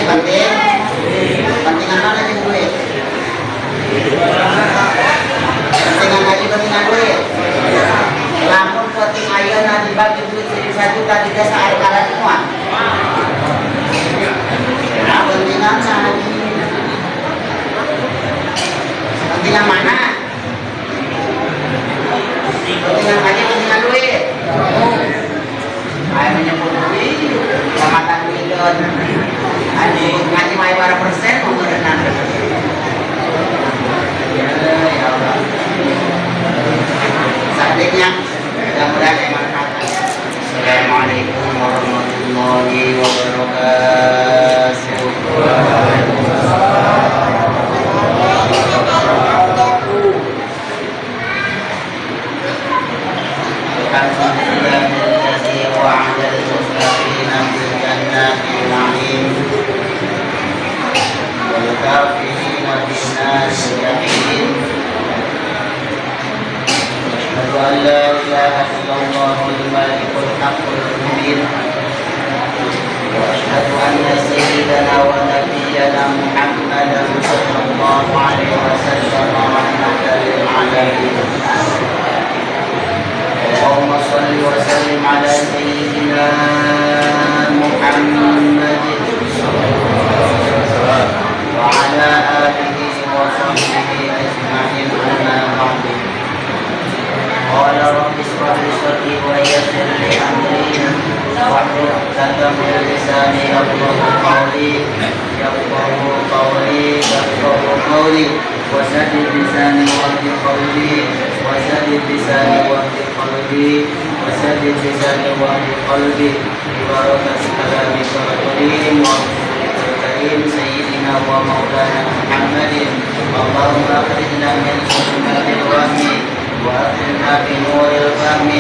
Penting, pentingan mana jeung duit? Pentingan ngaji, pentingan duit? Lamun penting ayeuna dibagi duit 1 juta di desa ari karadi moal? Nah, pentingan ngaji, pentingan mana? Pentingan ngaji, pentingan duit? Ayo menyebut duit, kecamatan duit. Ayo menyebut ngaji mah berapa persen mau berenang? Ya, ya Allah. Saatnya mudah-mudahan yang manfaat. Assalamualaikum warahmatullahi wabarakatuh. Waalaikumsalam warahmatullahi wabarakatuh. الحمد لله الذي وعد المتقين بجنات النعيم والكافرين بنار الجحيم. أشهد أن لا إله إلا الله الملك الحق المبين، وأشهد أن سيدنا ونبينا محمدا صلى الله عليه وسلم رحمة للعالمين. اللهم صل وسلم على سيدنا محمد وعلى آله وصحبه أجمعين. أما بعد، قال رب اشرح لي صدري ويسر لي أمري واحلل عقدة من لساني يفقهوا قولي، يفقهوا قولي، يفقهوا قولي. وسدد لساني واهد قلبي، وسدد لساني واهد قلبي، وسدد لساني واهد قلبي ببركة كلامك الكريم ورسولك الكريم سيدنا ومولانا محمد. اللهم أخرجنا من ظلمات الوهم وأكرمنا بنور الفهم،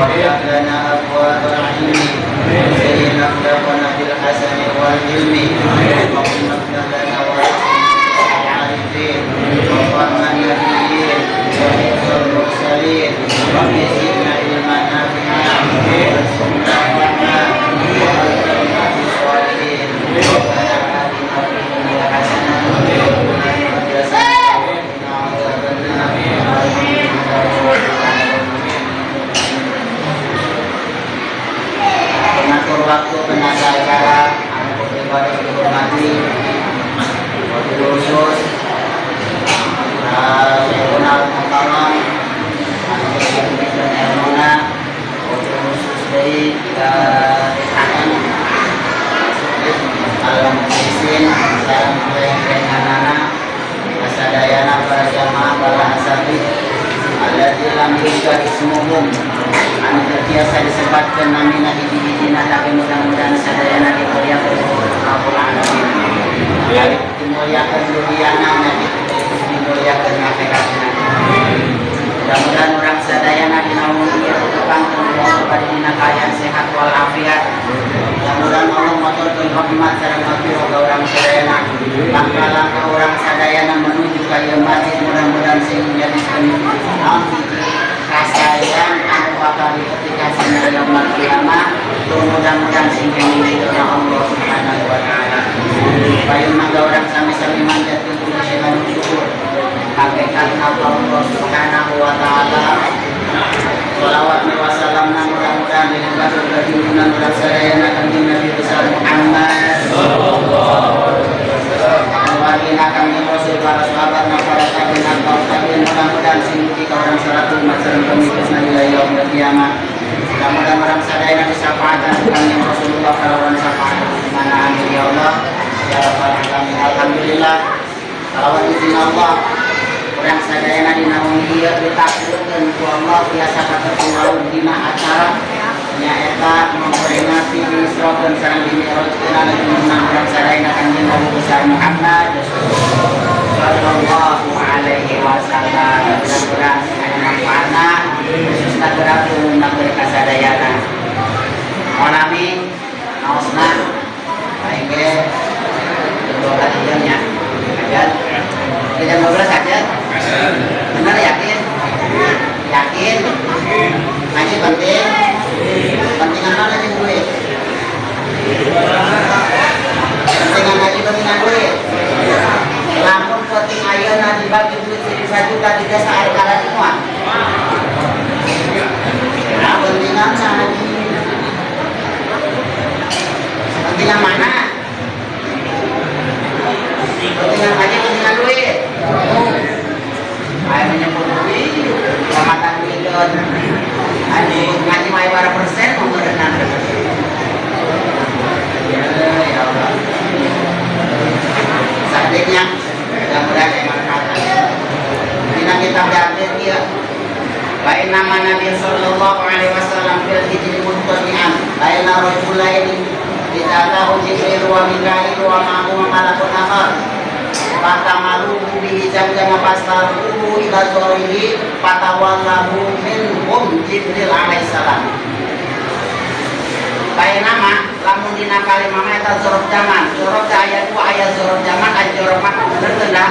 وافتح لنا أبواب العلم، وزين أخلاقنا بالحسن والعلم. اللهم افتح لنا العارفين وفهم النبيين وحفظ المرسلين. رب زدنا علما نافعا وارزقنا فهما وألحقنا بالصالحين. ربنا آتنا في الدنيا حسنة وفي الآخرة حسنة وقنا عذاب النار. الحمد لله رب العالمين. Pengatur waktu, penata acara, anu pribadi dihormati, wabil khusus Syekhuna Al-Mukarram anu dan ilmuna, wabil khusus dari TKN Al-Mukhlisin sareng rerencanganana, asadayana para jamaah, para asatid alladzi lam yuzkar ismuhum, anu teu tiasa disebatkeun namina hiji-hijina, tapi mudah-mudahan sadayana dimuliakeun ku Rabbul Alamin. Dimuliakeun duniana nya, dimuliakeun akhiratna. Mudah-mudahan urang sadayana dina wengi ieu tepangkeun ku Allah dina kaayaan sehat walafiat. Mudah-mudahan Allah motorkeun rahmat sareng maghfirah ka urang sadayana. Langkah-langkah urang sadayana menuju ka ieu masjid mudah-mudahan sing menjadikeun naon hiji kasaean anu bakal diaplikasikan yaumul kiamah. Mudah-mudahan sing kenging ridho Allah Subhanahu wa Taala. Payun mangga urang sami-sami manjatkeun puji lan syukur hakikatna Allah Subhanahu wa Taala. Shalawat wa salamna mudah-mudahan dengan surga junjungan urang sadayana, Kanjeng Nabi besar Muhammad sallallahu alaihi wasallam, wargina Kanjeng Rasul, para sahabat, para tabi'in, para tabi'in, mudah-mudahan sing mugi ka urang salaku umat sareng pengikutna ila yaumil kiamah. Mudah-mudahan urang sadayana disyafaatan Kanjeng Rasulullah kalawan syafaat mana. Amin ya Allah ya Rabbal Alamin. Alhamdulillah, kalawan izin Allah urang sadayana dina wengi ieu ditakdirkeun ku Allah biasa katepung dina acara nyaeta memperingati diisrokeun sareng dimi'rajkeun junjungan urang sadayana, Kanjeng Nabi besar Muhammad sallallahu alaihi wasallam. Mudah-mudahan aya manfaatna, khususna gerak umumna ka sadayana. Monami naosna aing ge 12 jamnya aja, jam 12 aja. Benar, yakin, yakin ngaji penting? Pentingan mana jeung duit? Pentingan. Mikail wa ma'ahu malakun akhar. Fatamaluhu bihi zamzam fastalquhu ila zorihi fatawallahu minhum Jibril alaihissalam. Bae nama lamun dina kalimah mah eta zorof zaman. Zorof teh aya dua, aya zorof zaman, aya zorof makan. Bener teu dah?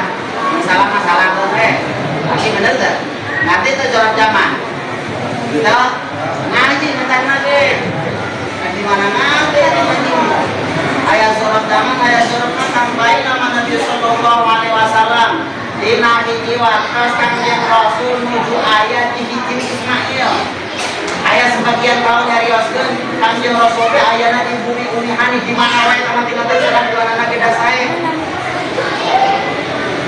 Masalah masalah we. Tapi bener teu? Ngerti teu zorof zaman? Teu? Ngaji mentak ge. Di mana nanti ada ngaji. Aya zorof zaman, aya zorof makan. Bae nama Nabi sallallahu alaihi wasallam dina hiji waktos Kangjeng Rasul nuju aya di hiji Ismail. Aya sebagian kaum nyarioskeun Kangjeng Rasul teh ayana di bumi Umi Hani, di mana wae taman tina teh sadar di mana ge da sae.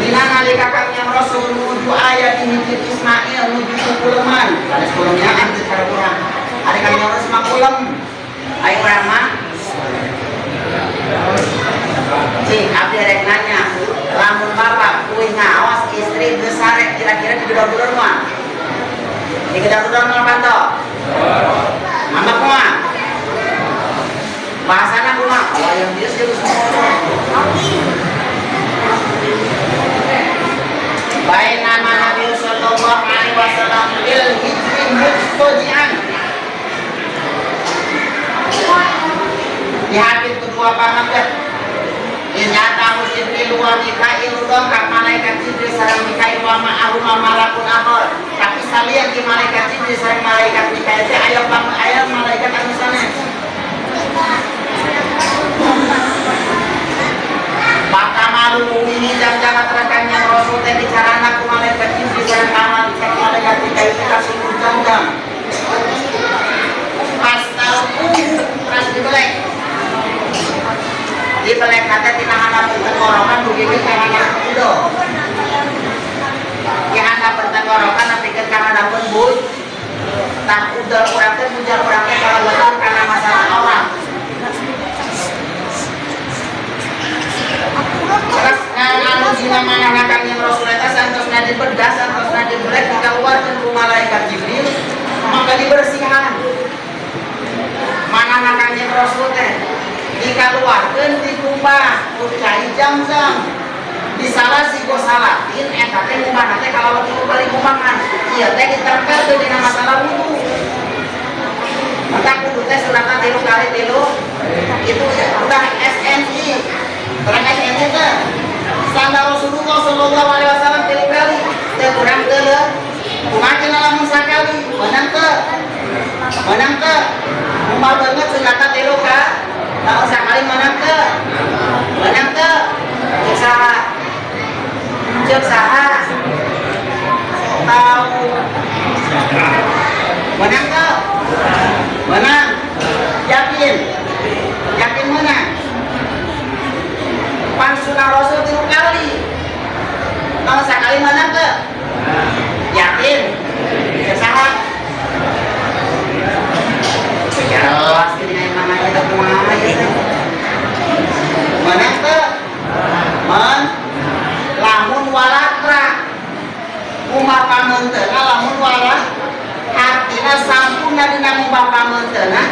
Dina nalika Kangjeng Rasul nuju aya di hiji Ismail nuju kuleman. Sanes kulemnyaan teu cara urang. Ari Kangjeng Rasul mah kulem. Ayo urang mah. Cing, abdi rek nanya, lamun bapak kuih ngawas istri geus sare, kira-kira digedor-gedor moal? Digedor-gedor moal panto? Ngambek moal? Bahasana kumaha? Oh, yang dia sih semua. Baik nama Nabi sallallahu alaihi wasallam bil hijri mustajian. Di hadis kedua pahamkan. Inyata Jibril wa Mikail dongkap malaikat Jibril sareng Mikail wa ma'ahu malakun akhar. Tapi salian di malaikat Jibril sareng malaikat Mikail teh aya aya malaikat anu sanes. Maka malu ini jam-jam rekannya Rasul teh bicarana ku malaikat Jibril sareng malaikat Mikail teh kasumur jam-jam. Pas tahu ras dibelek. Dibelek kata tina handap tenggorokan dugikeun ka handap kudo. Di handap tenggorokan nepikeun ka handapeun buj. Tah udel urang teh bujal urang teh kalagetan kana masalah orang. Terus anu dina manahna Kangjeng Rasul eta santosna dibedas, santosna dibelek dikaluarkeun ku malaikat Jibril, maka dibersihan. Manahna Kangjeng Rasul teh dikaluarkeun dikumbah ku cai Zamzam. Disalah si gosalatin eta teh ngumbahna teh kalau waktu balik ngumbahan. Ieu teh ditempelkeun dina masalah wudu. Maka kudu teh sunatan 3 kali 3 itu udah SNI. Terang SNI teh standar Rasulullah sallallahu alaihi wasallam 3 kali. Teu kurang teu leuh. Kumaha cenah lamun sakali? Menang teu? Menang teu? Ngumbah beungeut sunatan 3 kali. Lamun sakali menang teu? Menang teu? Ceuk saha? Ceuk saha? Tahu. Menang teu? Menang. Yakin? Yakin menang? Pan sunah Rasul 3 kali. Kalau sakali menang teu? Yakin? Ceuk saha? Jelas ini emang aja kumaha ieu teh. Menang teu? Men lamun walatra ngumbah pameunteuna lamun wala artina sampurna dina ngumbah pameunteuna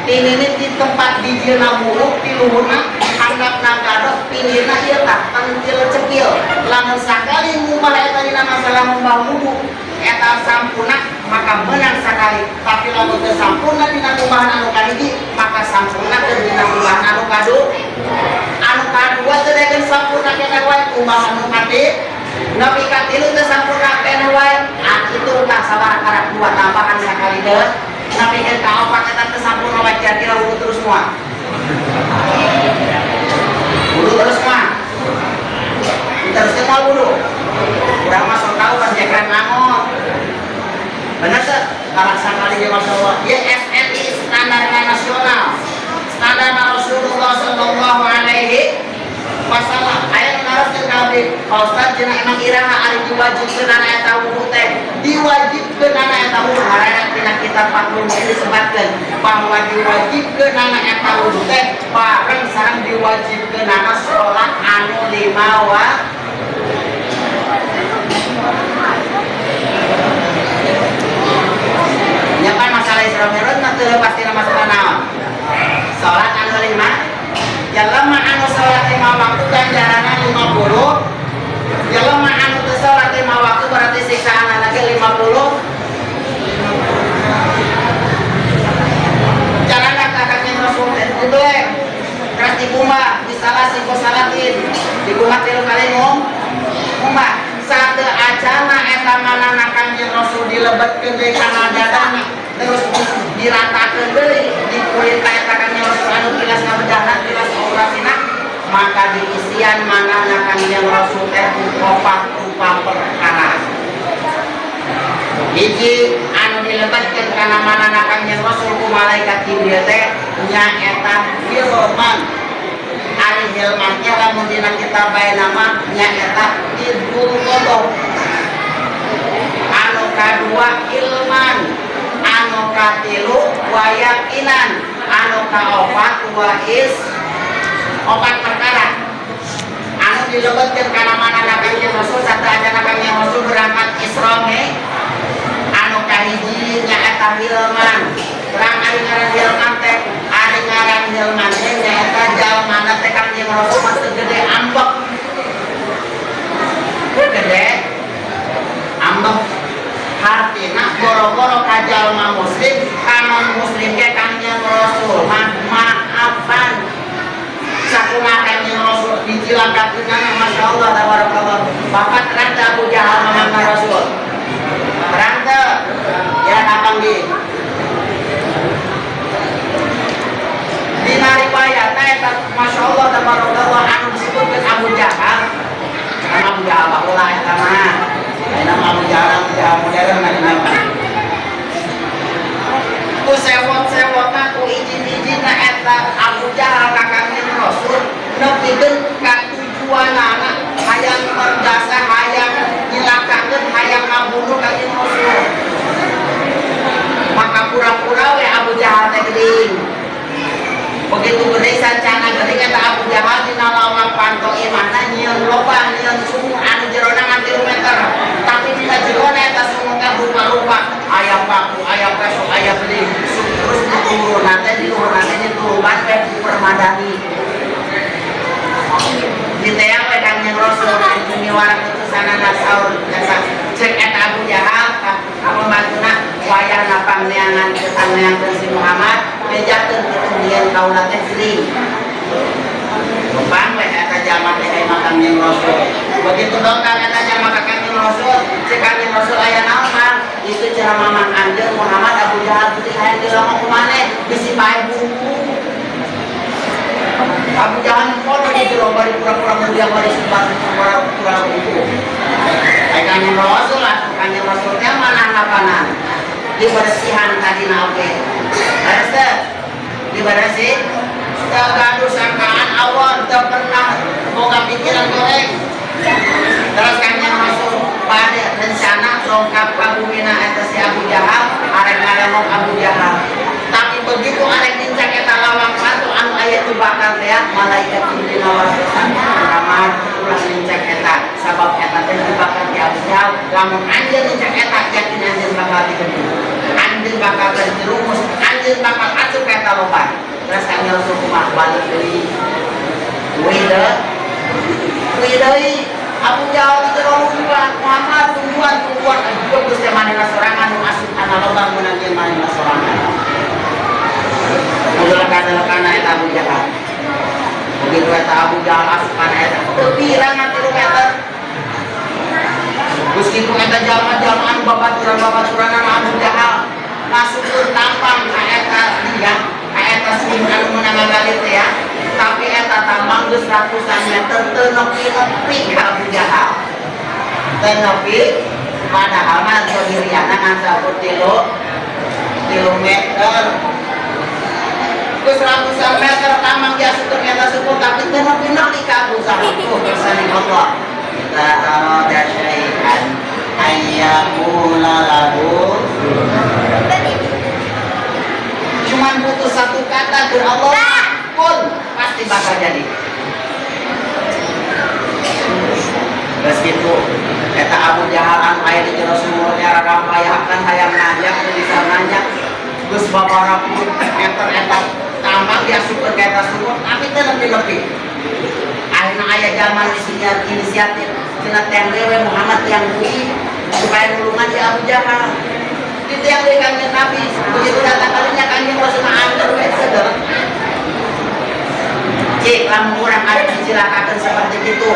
tinini di tempat dijilna buruk di luhurna handapna gadok pinggirna ieu tah pentil cepil lamun sakali ngumbah eta dina masalah ngumbah wudu eta sampurna maka menang sakali, tapi lamun teu sampurna dina ngumbahan anu kahiji maka sampurna teu dina ngumbahan anu kadua. Anu kadua teu daekeun sampurna keneh wae ngumbahan anu katilu, nepi ka tilu teu sampurna keneh wae. Ah kitu tah sabaraha karak dua tambahan sakali deui nepi ka opat eta teu sampurna wae kira-kira wudu terus moal. Wudu terus moal. Terus teh moal wudu. Urang mah sok tahu kan jekan ngangot. Bener teu? Karak sakali ge Masya Allah. Ieu SNI standar nasional. Standar Rasulullah sallallahu alaihi wasallam. Aya nu naroskeun ka abdi, Pak Ustaz cenah emang iraha ari diwajibkeun ana eta wudu teh? Diwajibkeun ana eta wudu harana tina kitab Fathul Mu'in disebutkeun bahwa diwajibkeun ana eta wudu teh bareng sareng diwajibkeun ana salat anu 5 waktu. Nya kan masalah Isra Mi'raj mah teu pasti masalah naon. Salat anu 5 jalma anu lima waktu ganjaranna 50. Jelema anu teu salat lima waktu berarti siksaanana ge 50. Carana ka Kanjeng Rasul teh dibelek. Terus dikumbah, disalah siko salatin. Dikumbah tilu kali ngumbah. Satu acana eta manana Kanjeng Rasul dilebetkeun deui kana dadana, terus diratakeun deui di kulit eta Kanjeng Rasul anu tilas ngabedahna, tilas operasina, maka diisian manana Kanjeng Rasul teh opat rupa perkara. Hiji anu dilebetkeun kana manana Kanjeng Rasul ku malaikat Jibril teh nyaeta hilman. Ari hilman teh lamun dina kitab bae nama nyaeta idul qadar. Anu kadua ilman, anu katilu wa yakinan, anu kaopat wa is. Opat perkara anu dilebetkeun kana manana Kanjeng Rasul sateuacanna Kanjeng Rasul berangkat Isra. Anu kahiji nyaeta hilman. Terang ari ngaran hilman teh, ari ngaran hilman teh nyaeta jalmana teh Kanjeng Rasul mah teu gede ambek. Teu gede ambek hartina boro-boro ka jalma muslim, ka non muslim ge Kanjeng Rasul mah maafan. Sakumaha Kanjeng Rasul dicilakakeun, Masya Allah tabarakallah. Bapak terang teu Abu Jahal mamang ka Rasul? Terang teu? Ya kapan di dina riwayat eta, Masya Allah tabarakallah, anu disebutkeun Abu Jahal. Kan Abu Jahal baheula eta mah. Ayeuna mah Abu Jahal, Abu Jahal modern ayeuna mah. Ku sewot-sewotna, ku izin-izinna eta Abu Jahal ka Kangjeng Rasul nepikeun ka tujuanana hayang merdasa, hayang nyilakakeun, hayang ngabunuh Kangjeng Rasul. Maka pura-pura we Abu Jahal teh geuning. Begitu gede sancana geuning eta Abu Jahal dina lawang panto imahna nyieun lobang, nyieun sumur anu jerona ngan 3 meter. Tapi dina jerona eta sumur teh rupa-rupa, aya paku, aya peso, aya beling. Terus diturunna teh, diluhurna teh dituruban we ku permadani. Diteang we Kangjeng Rasul miwarang utusanana, saur eta cek eta Abu Jahal ka pembantuna, wayahna pangneangan pangneangkeun si Muhammad, bejakeun ketinggian kaula teh gering. Lempang we eta jalma teh ka imah Kangjeng Rasul. Begitu dongkang eta jalma ka Kangjeng Rasul, cek Kangjeng Rasul, "Aya naon, Mang?" "Itu cenah mamang anjeun Muhammad Abu Jahal geuning hayang dilongok ku maneh, bisi paeh buku." Abu Jahal foto di jero bari pura-pura mulia, bari sebar pura-pura buku. Ai Kangjeng Rasul lah, Kangjeng Rasul teh mana harapanan? Dibersihan tadi na oge. Beres teh? Dibersih? Teu gaduh sangkaan awon, teu pernah boga pikiran goreng. Terus Kangjeng Rasul pada rencana dongkap ka bumina eta si Abu Jahal, arek ngalongok Abu Jahal. Tapi begitu arek nincak eta lawang panto anu aya jebakan teh, malaikat Jibril ngawartosan, "Muhammad, ulah nincak eta, sabab eta teh jebakan ti Abu Jahal. Lamun anjeun nincak eta, yakin anjeun bakal digebuk. Anjeun bakal terjerumus, anjeun bakal asup ka eta lobang." Terus Kangjeng Rasul kumaha? Balik deui. Kuy deui. Kuy deui. Abu Jahal di jero nungguan, "Muhammad, tungguan, tungguan." Aduh, geus teh manehna sorangan nu asup kana lobang, meunang jeung manehna sorangan. Modal kana eta Abu Jahal. Begitu eta Abu Jahal asup kana eta, teu pirang ngan 3 meter. Geus kitu eta jalma-jalma anu babaturan-babaturanana Abu Jahal masukkeun tambang ka eta dia, ka eta sumur anu meunang ngagali teh ya. Tapi eta tambang geus ratusan meter teu nepi-nepi ka Abu Jahal. Teu nepi, padahal mah sendiriana ngan saukur 3 meter. Geus ratusan meter tambang diasupkeun eta sumur tapi teu nepi-nepi ka Abu Jahal. Tuh kersane Allah. Idza arada syai'an ayyaqula lahu. Cuman butuh satu kata dari Allah pun pasti bakal jadi. Terus gitu eta Abu Jahal anu aya di jero sumur rarampayakan hayang nanya teu bisa nanya. Geus babarapa meter eta tambang diasupkeun ka eta sumur tapi teu nepi-nepi. zaman inisiatif cenah teh we Muhammad yang deui supaya nulungan di Abu Jahal. Itu yang dari Kanjeng Nabi. Begitu datang kalinya Kanjeng Rasul mah angker we saudara. Cik, lamun urang ada dicilakakeun seperti itu.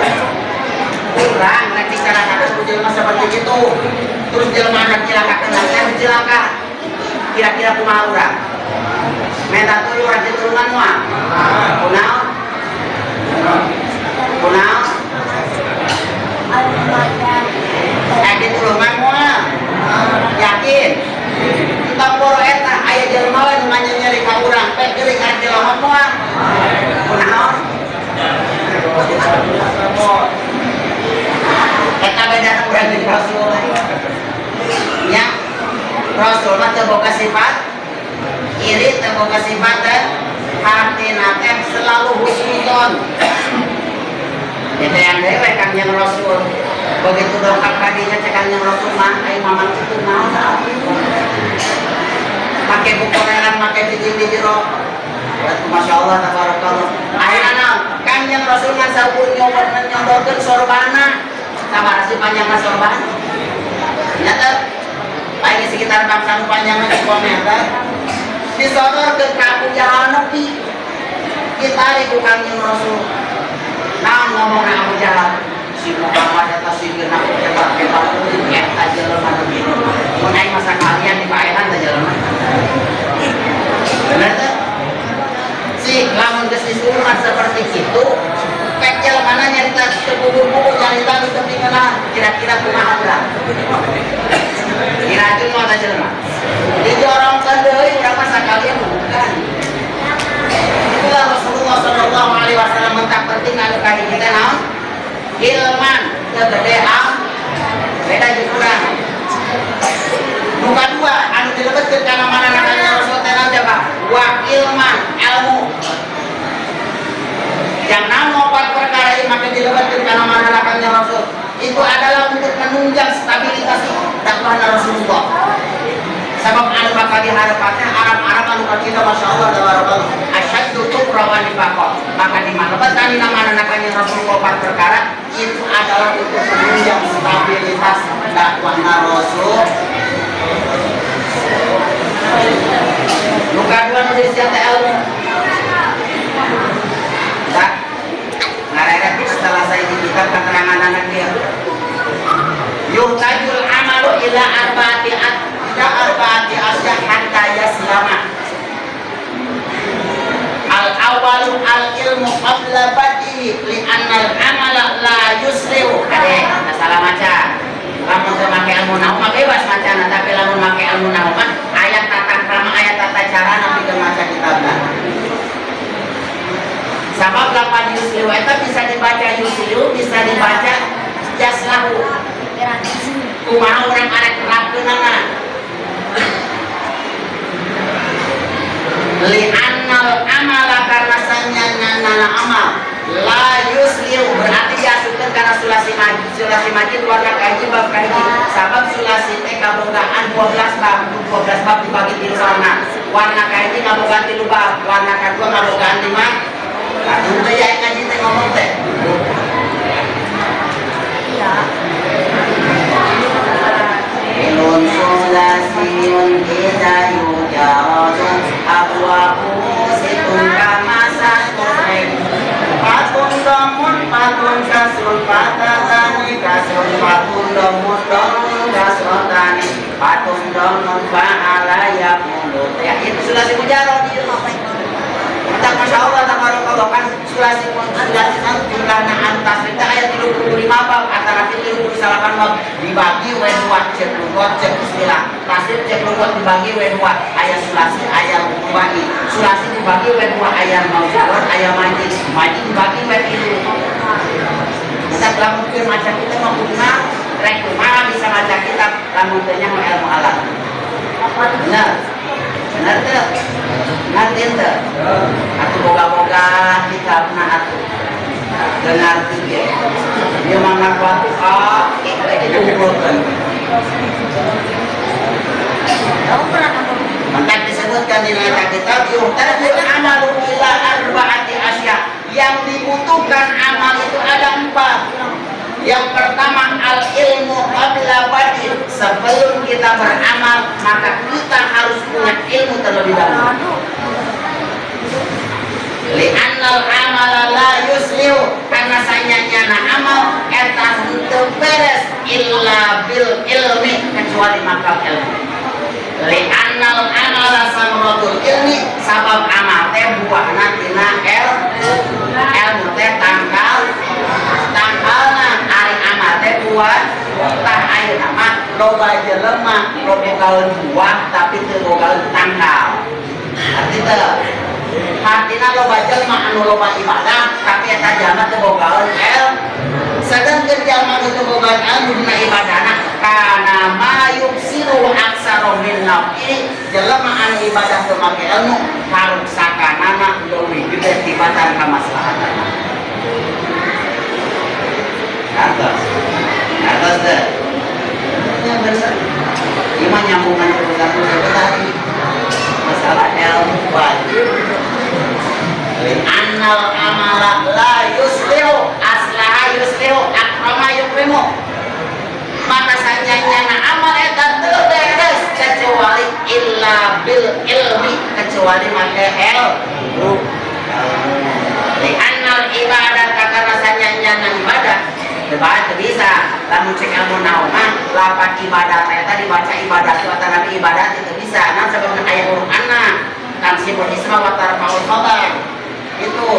Urang rek dicilakakeun ku jelema seperti itu. Terus jelema anak cilakakeun lagi dicilaka. Kira-kira kumaha urang? Minta tulung urang ditulungan moal? Kunaon? Kunaon? Ditulungan moal? Yakin? Entah poro eta aya jelema we nu nyeri ka urang, pek geuring arek dilomot moal? Kunaon? Eta beda urang jeung Rasul. Nya, Rasul mah teu boga sifat iri, teu boga sifat teh hartina teh selalu husnuzon. Itu yang dewe Kangjeng Rasul. Begitu dongkap kadinya cek Kangjeng Rasul mah ai mamang itu naon make bukoreran make cicing di jero. Ya, Masya Allah, tabarakallah. Akhirnya naon? Kangjeng Rasul ngan saukur nyodorkeun sorbana. Sabaraha sih panjangna sorban? Nya teh paling sekitar bangsa panjangna 2 meter. Disodorkeun ka Abu Jahal nepi. Ditarik ku Kangjeng Rasul. Naon ngomongna Abu Jahal? Si Muhammad eta sihirna hebat-hebat teuing eta jelema nu kitu. Mun aing masa kalian dipaehan teh jelema. Bener teh? Si lamun geus disuruhan seperti itu, pek jelemana nyarita teu puguh-puguh nyarita nu teu ngeunah, kira-kira kumaha urang? Diracun moal teh jelema? Dijorongkeun deui urang mah sakalian bukan. Itulah Rasulullah Shallallahu Alaihi Wasallam mentah penting anu ka hiji teh naon? Ilman teu gede am beda jeung urang. Nu kadua anu dilebetkeun kana mana Kanjeng Rasul teh naon coba? Wa ilman, ilmu. Yang naon opat perkara ieu make dilebetkeun kana mana Kanjeng Rasul? Itu adalah untuk menunjang stabilitas dakwah Rasulullah. Sabab anu bakal diharapkan Arab-Arab anu kacida Masya Allah tabarakallah asyaddu kufra wa nifaqah. Maka di mana dina mana Kanjeng Rasulullah opat perkara itu adalah untuk menunjang stabilitas dakwah Rasul. Nu kadua nu disebut ilmu. Tak ngareret setelah saya di kitab keterangan anak dia. Yuhtajul amalu ila arba'ati arba'ati asya hatta yaslama. Al awalu al ilmu qabla badihi li anna al amala la yusri'u. Ade, salah maca. Lamun teu make ilmu nahu mah bebas macana, tapi lamun make ilmu nahu mah aya tata krama, aya tata cara pikeun maca kitabna. Sabab lapan yusri'u eta bisa dibaca yusri'u, bisa dibaca jaslahu. Kumaha urang arek nerapkeunana? Li'annal amala karena sanyana amal la yusliu berarti diasupkeun kana sulasi majid, sulasi majid warna kahiji bab kahiji. Sabab sulasi teh kabogaan 12 bab, 12 bab dibagi 3 warna. Warna kahiji ngabogaan 3 bab, warna kadua ngabogaan 5. Aduh teh ya ngaji teh ngomong teh. Iya. Ilun sulasiyun idza yujaradu abwabu situn kama saturin patun domun patun kasrun patatani kasrun patun domun domun kasrotani patun domun fa'ala yaqulu. Ya itu sulasi mujarad ieu mah. Mata Masya Allah tabarakallah kan sulasi sulasi jumlahna anu tasrif teh aya 35 bab antara 38 bab dibagi we 2 cek lugat cek istilah tasrif cek lugat dibagi we 2 aya sulasi aya rubai sulasi dibagi we 2 aya mauzuat aya majid majid dibagi we 3. Kita lamun keur maca kita mah kuduna rek kumaha bisa maca kitab lamun teu nyaho ilmu alat. Bener. Bener teu? Ngerti teu? Atuh boga-boga kitabna atuh. Teu ngarti ge. Ieu mah ngakuat A, dikumpulkeun. Maka disebutkan di dalam kitab yuhtajul amalu ila arba'ati asya. Yang dibutuhkan amal itu ada Yang pertama, al ilmu qabla badi. Sebelum kita beramal, maka kita harus punya ilmu terlebih dahulu. Li'annal amala la yuslihu, karena sanyanyana amal eta henteu beres, illa bil ilmi, kecuali makal ilmu. Li'annal amala samratul ilmi, sabab amal teh buahna tina ilmu teh tangkal tangkalna. Ari amal teh buah tah, ayeuna mah loba jelema bogaeun buah tapi teu bogaeun tangkal. Arti teu artina loba jelema anu loba ibadah, tapi eta jalma teu bogaeun sedangkeun jalma nu teu bogaeun ilmu dina ibadahna, kana ma yufsidu aksaro min naf'i. Jelema anu ibadah teu make ilmu, karuksakanana leuwih gede tibatan kamaslahatanna. Atas atas deh ya, bener. Ieu mah nyambungan urusan tadi masalah ilmu wajib. Annal amala la yuslihu, aslaha yuslihu, akrama yukrimu, maka sanyanyana amal eta teu beres kecuali illa bil ilmi, kecuali make ilmu. Li annal ibadah, karena sanyanyana ibadah teu teu bisa lamun cek ilmu naon mah lapan ibadah eta dibaca ibadah tu atau nabi ibadah itu bisa. Nah, sebabna aya huruf anna tansibul isma wa tarfaul khabar, itu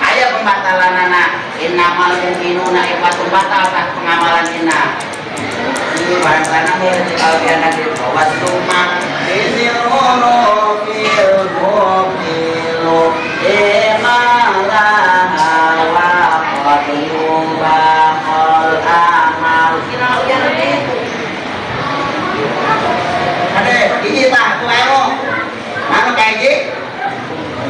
aya pembatalanana. Innamal mu'minuna ikhwatun, batal tah pengamalan inna. Ini barang-barang boleh kalau dia nanti bawa summa inil fil mubtilu imalaha wa qad yubahul amal. Kira nanti itu ada hiji tah ku ilmu anu kahiji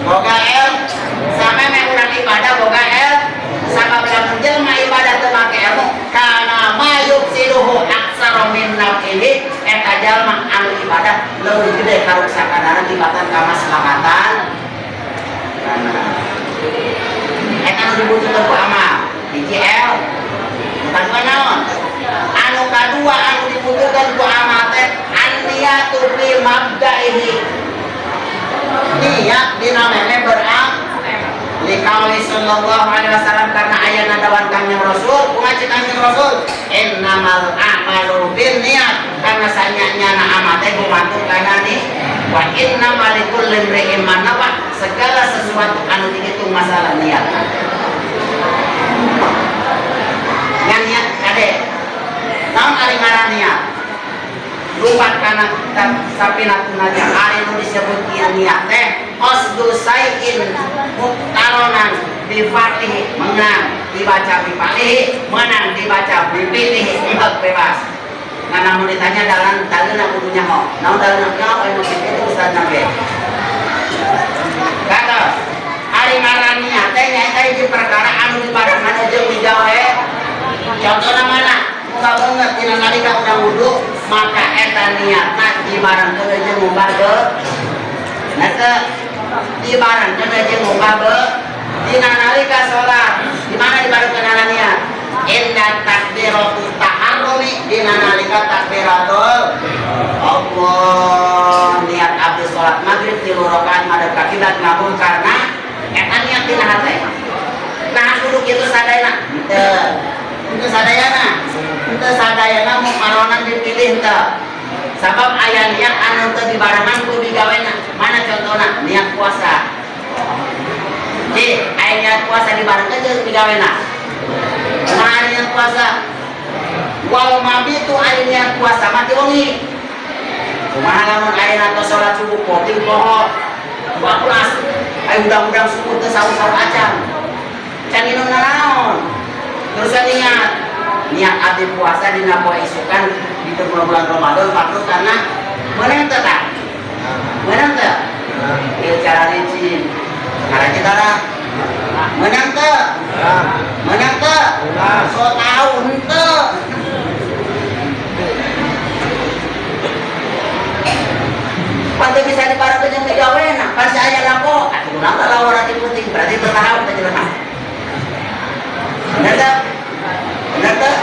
boga el sampe meh urang ibadah boga el. Sabab lamun jelema ibadah teu make ilmu, kana ma yufsiduhu aksara min naf'ihi, eta jalma anu ibadah leuwih gede karuksakanana tibatan kamaslahatan. Kana eta anu dibutuhkeun ku amal hiji el. Nu kadua naon? Anu kadua anu dibutuhkeun ku amal teh an-niyatu fi mabda'ihi, niat dina meme beram. Liqauli sallallahu alaihi wasallam, karena aya nadawan Kangjeng Rasul. Kumaha cek Kangjeng Rasul? Innamal a'malu binniyat, karena sanyanyana amal teh gumantung kana ni. Wa innamal likulli imri'in ma nawa, segala sesuatu anu dihitung masalah niat. Ngan niat kade, naon ari ngaran niat? Lupa kana kitab Safinatun Najah, ari nu disebut ieu niat teh qasdu sai'in muqtaronan bi fi'lihi, menang dibaca bi fi'lihi, menang dibaca bi fi'lihi, hak bebas. Nah, namun ditanya dalan dalilna kudu nyaho naon dalilna, nyaho anu kitu ustaz nabe kata ari ngaran niat teh nyaeta hiji perkara anu dibarengan jeung digawe. Contohna mana? Muka banget dina nalika urang wudu, maka eta niatna dibarengkeun jeung ngumbah be. Nah, teu dibarengkeun jeung ngumbah be. Dina nalika salat, di mana dibarengkeun niat? Inda takbiratul taharrumi, dina nalika takbiratul Allah, niat abdi salat maghrib tilu rakaat madhep ka kiblat ngabul, karena eta niat dina hate. Nah, kudu kitu sadayana? Henteu. Henteu sadayana. Henteu sadayana muqaronan dipilih teu. Sabab aya niat anu teu dibarengan ku digawena. Mana contohna? Niat puasa. Ji, aya niat puasa dibarengkeun jeung digawena. Kumaha niat puasa? Wal mabitu, aya niat puasa mati wengi. Kumaha lamun ayeuna tos salat subuh poting poho 12, aya udang-udang subuh teu sahur-sahur acan. Can minum nanaon. Terus ingat niat abdi puasa dina poe isukan di bulan Ramadan fardu, karena meunang teu tah? Meunang teu? Ieu cara licin. Ngaran tara. Meunang teu? Meunang teu? So tau henteu. Pan teu bisa dibarengkeun jeung digawena, pan si aya lapo. Atuh kunaon lawan ti penting, berarti teu tahu teh jelema. Bener teu? Bener teu?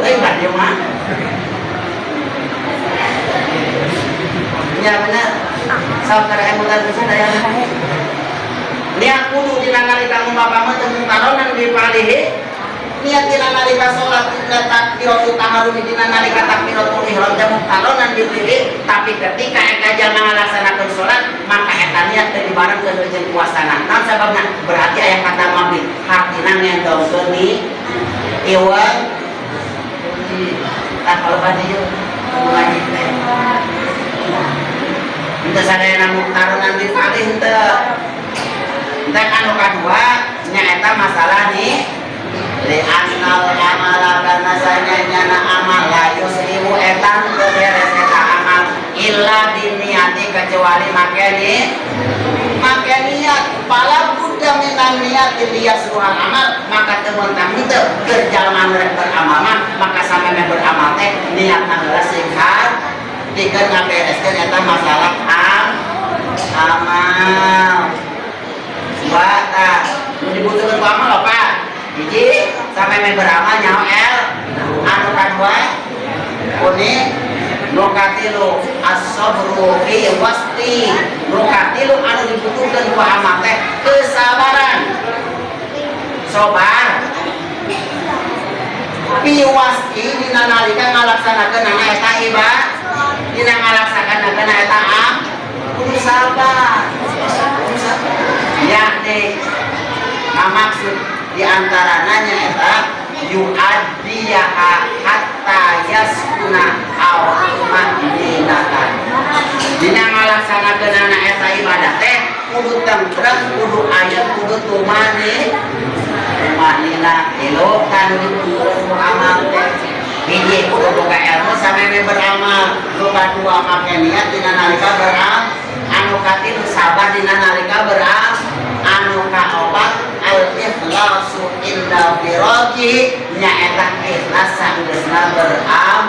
Jauh deui ka dieu mah. Nya bener. Sok kada emutan pisan aya. Niat kudu dina nalika ngumpama teu mungkaronan dipalihi. Niat dina nalika salat dina takbiratul tahrim, dina nalika takbiratul ihram teh mungkaronan dipilih, tapi ketika eta jalma ngalaksanakeun salat maka eta niat teh dibarengkeun jeung puasana. Naon sababna? Berarti aya kata mabit, hartina ngendongkeun ni iwang. Tah kalau bade yeuh ngaji teh henteu sadayana mungkaronan dipalih henteu. Henteu. Anu kadua nyaeta masalah nih, li annal amala, karena sanyana amal, la yuslihu, eta teu beres eta amal, illa biniati, kecuali make ni make niat. Fala budda minan niat liyasluhal amal, maka teu mentang henteu keur jalma nu rek beramal mah, maka sameme beramal teh niatna heula sing pikeun ngabereskeun eta masalah amal. Dua, tah nu dibutuhkeun ku amal apa? Hiji, sameme beramal nyaho el. Anu kadua kuni. Nu katilu, as-sabru fi wasti. Nu katilu anu dibutuhkeun ku amal teh kesabaran, sobar, fi wasti, dina nalika ngalaksanakeun eta ibadah, dina ngalaksanakeun eta am kudu sabar, kudu sabar. Yakni ngamaksud di antaranya eta yuaddiyaha hatta yaskuna aw tumaninatan. Dina ngalaksanakeun eta ibadah teh kudu tentrem, kudu aya, kudu tumani tumanina. Tilu kan dibutuhkeun ku amal teh. Hiji, kudu boga ilmu sameme beramal. Nu kadua, make niat dina nalika beramal. Anu katilu, sabar dina nalika beramal. Anu kaopat, al ikhlasu inda firaqi, nyaeta ikhlas sanggeusna beramal.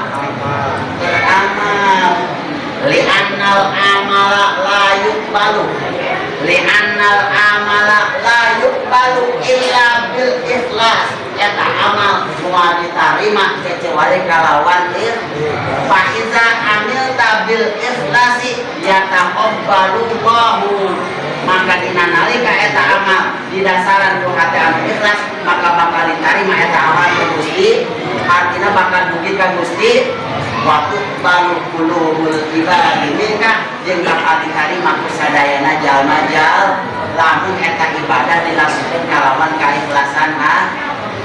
Li annal amala la yuqbalu, li annal amala la yuqbalu illa bil ikhlas, eta amal moal ditarima kecuali kalawan fa iza amilta bil ikhlasi yataqabbalullahu, maka dina nalika eta amal didasaran ku hati anu ikhlas, maka bakal ditarima eta amal ku Gusti, artinya bakal dugi ka Gusti. Wa tuqbalu qulubul ibadi minka, jeung bakal ditarima ku sadayana jalma jal lamun eta ibadah dilakukan kalawan kaikhlasan. Ha,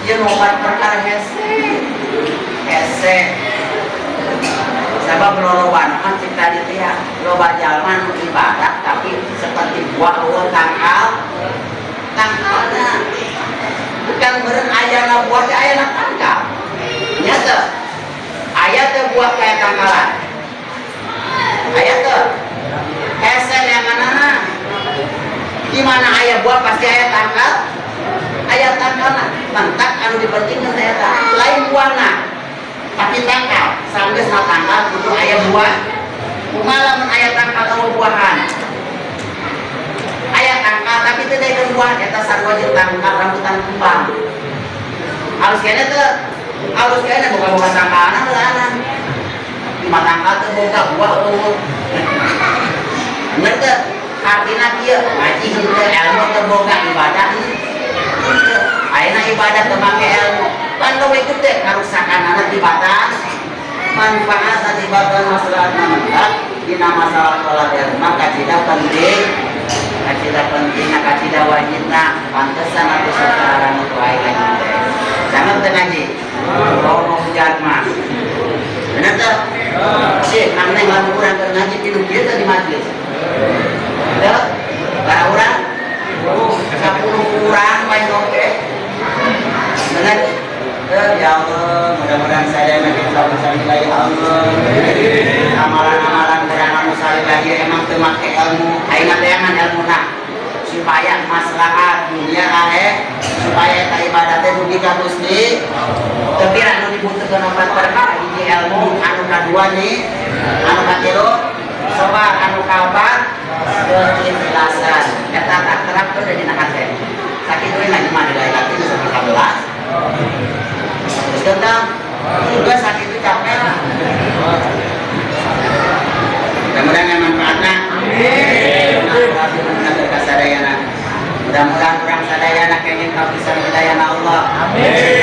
ieu opat perkara hese hese, sabab loloban kan cek tadi teh ya, loba jalma nu ibadah tapi seperti buah eueuh tangkal tangkalna. Bukan meureun ayana buah teh, ayana tangkal nya teu? Aya teu buah kayak tangkalan? Aya teu? Hese yang mana? Di mana aya buah pasti aya tangkal, aya tangkalna. Mantak anu dipentingkeun teh eta lain buahna tapi tangkal. Sanggeusna tangkal kudu aya buah. Kumaha lamun aya tangkal eueuh buahan? Aya tangkal tapi teu daekeun buah, eta sarua jeung tangkal rambutan kembang. Halus keneh teu? Halus keneh. Boga-boga tangkalna heulana lima tangkal teu boga buah, eueuh. Bener teu? Artina kieu, ngaji henteu, ilmu teu boga, ibadah henteu. Ayeuna ibadah teu make ilmu kan leuwih gede karusakanana tibatan manfaat, tibatan maslahatna. Mentak dina masalah thalab ilmu kacida penting, kacida pentingna, kacida wajibna. Pantesan atuh sekarang itu aing ngaji teh. Sangat teu ngaji? Oh, mau hujan mah. Bener teu? Sih, aneh lamun urang keur ngaji pinuh kieu teh di majelis. Teu? Para urang 10 urang main oke. Bener? Eh, ya Allah, mudah-mudahan saya makin bisa nilai, ya Allah. Amalan-amalan urang anu salila ieu emang teu make ilmu. Ayeuna teh ngan ilmuna supaya maslahat dunia akhir, supaya eta ibadah teh dugi ka Gusti. Tapi anu dibutuhkeun opat perkara: hiji ilmu, anu kadua nih, anu katilu sabar, anu kaopat keikhlasan. Eta tak terapkeun dina hate. Sakitu we ngaji mah, di hati sampai 11. Terus tentang Juga sakit itu capek lah. Mudah-mudahan yang manfaatnya. Amin. Mudah-mudahan urang sadayana kenging kapisan hidayahna Allah. Amin.